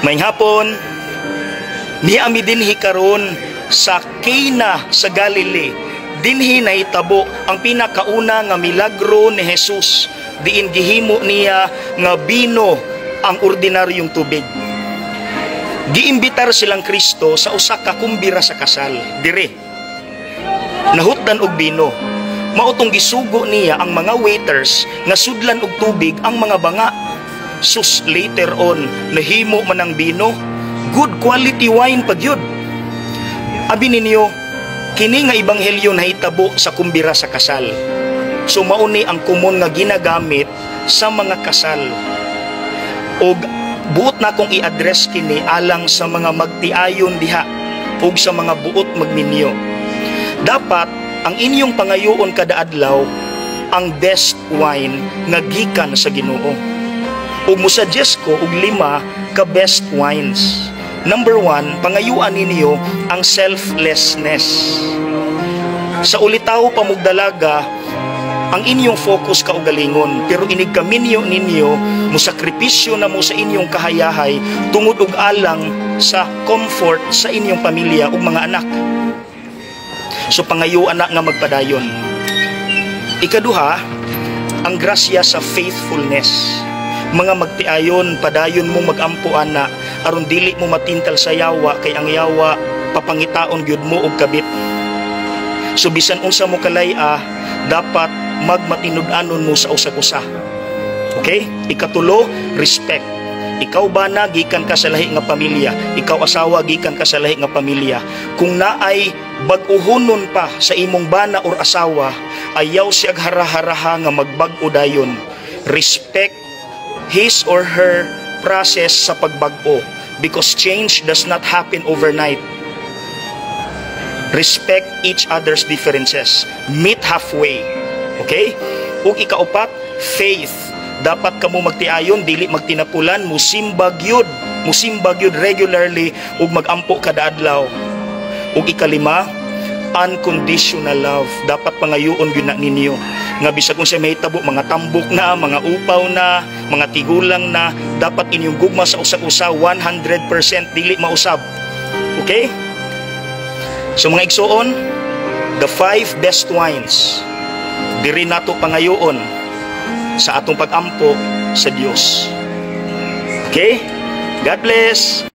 Maayong hapon, niami dinhi karon sa Cana sa Galilee. Dinhi nahitabo ang pinakauna nga milagro ni Jesus, diin gihimo niya nga bino ang ordinaryong tubig. Giimbitar silang Kristo sa usa ka kumbira sa kasal. Dire. Nahutdan og bino. Mao tong gisugo niya ang mga waiters nga sudlan og tubig ang mga banga. Sus, later on, nahimo man ang bino. Good quality wine pa gyud. Abi ninyo, kini nga ebanghelyo nahitabo sa kumbira sa kasal. So mauni ang common nga ginagamit sa mga kasal. Og buot na akong i-address kini alang sa mga magtiayon diha ug sa mga buot magminyo. Dapat ang inyong pangayoon kada adlaw ang best wine nga gikan sa Ginoo. Ug musuggest ko og lima ka best wines. Number one, pangayuan ninyo ang selflessness. Sa ulitaw pa mog dalaga, ang inyong focus kaugalingon, pero inig kaminyo ninyo, musakripisyo na mo sa inyong kahayahay tungod og alang sa comfort sa inyong pamilya ug mga anak. So pangayuan na nga magpadayon. Ikaduha, ang grasya sa faithfulness. Mga magtiayon, padayon mo magampo ana aron dili mo matintal sa yawa, kay ang yawa papangitaon gyud mo og kabit. So bisan unsa mo kalay-a, dapat magmatinud-anon mo sa usag-usa. Okay? Ikatulo, respect. Ikaw bana, gikan ka sa lahi nga pamilya. Ikaw asawa, gikan ka sa lahi nga pamilya. Kung naay bag-uhonon pa sa imong bana or asawa, ayaw siya hara-haraha nga magbag-o dayon. Respect his or her process sa pagbag-o because change does not happen overnight. Respect each other's differences. Meet halfway. Okay? Ug ikaupat, faith. Dapat kamo magtiayon, dili magtinapulan, musimba gyud, musimba gyud regularly ug magampo kada adlaw. Ug ikalima, unconditional love. Dapat pangayoon gyud na ninyo nga bisag unsay mahitabo, mga tambok na, mga upaw na, mga tigulang na, dapat inyong gugma sa usag-usa 100%, dili mausab. Okay? So mga igsuon, the five best wines diri nato pangayoon sa atong pagampo sa Dios. Okay? God bless.